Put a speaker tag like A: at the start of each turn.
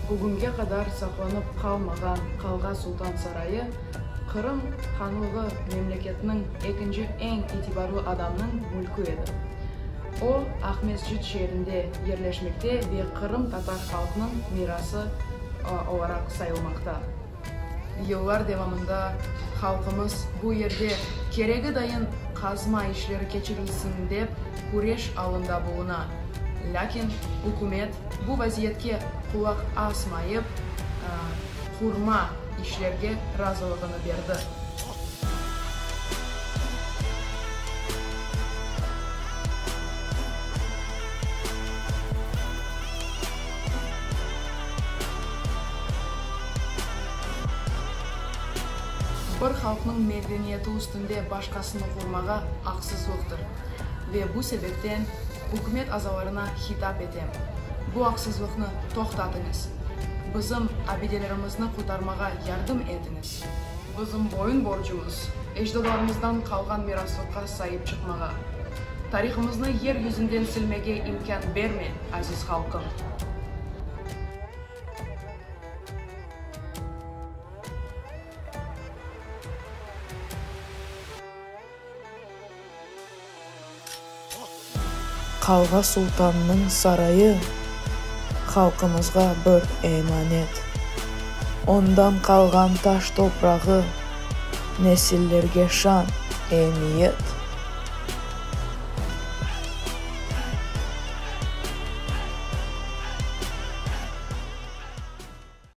A: Bugünge qadar saqlanıp qalmağan Qalğa Sultan sarayı Qırım hanlığı memleketiniñ ekinci eñ itibarlı adamnıñ mülkü edi. O, Aqmescit şeerinde yerleşmekte ve qırımtatar halqnıñ mirası olaraq sayılmaqta. Yıllar devamında halqımız bu yerde keregi dayın qazma işleri keçirilsin dep küreş alında buluna. Lâkin ükümet bu vaziyetke qulaq asmayıp, qurma işlerge razılığını berdi. Bir halqnıñ medeniyeti üstünde başqasını qurmağa aqsızlıqtır. Ve bu sebepten ükümet azalarına hitap etem, bu aqsızlıqnı toqtatıñız, bizim abidelerimizni qurtarmağa yardım etiñiz. Bizim boyun borcumız, ecdadlarımızdan qalğan miraslıqqa saip çıqmağa. Tarihımıznı yer yüzünden silmege imkân berme, aziz halqım!
B: Qalğa Sultannıñ sarayı halqımızğa bir emanet. Ondan qalğan taş-toprağı nesillerge şan, emiyet.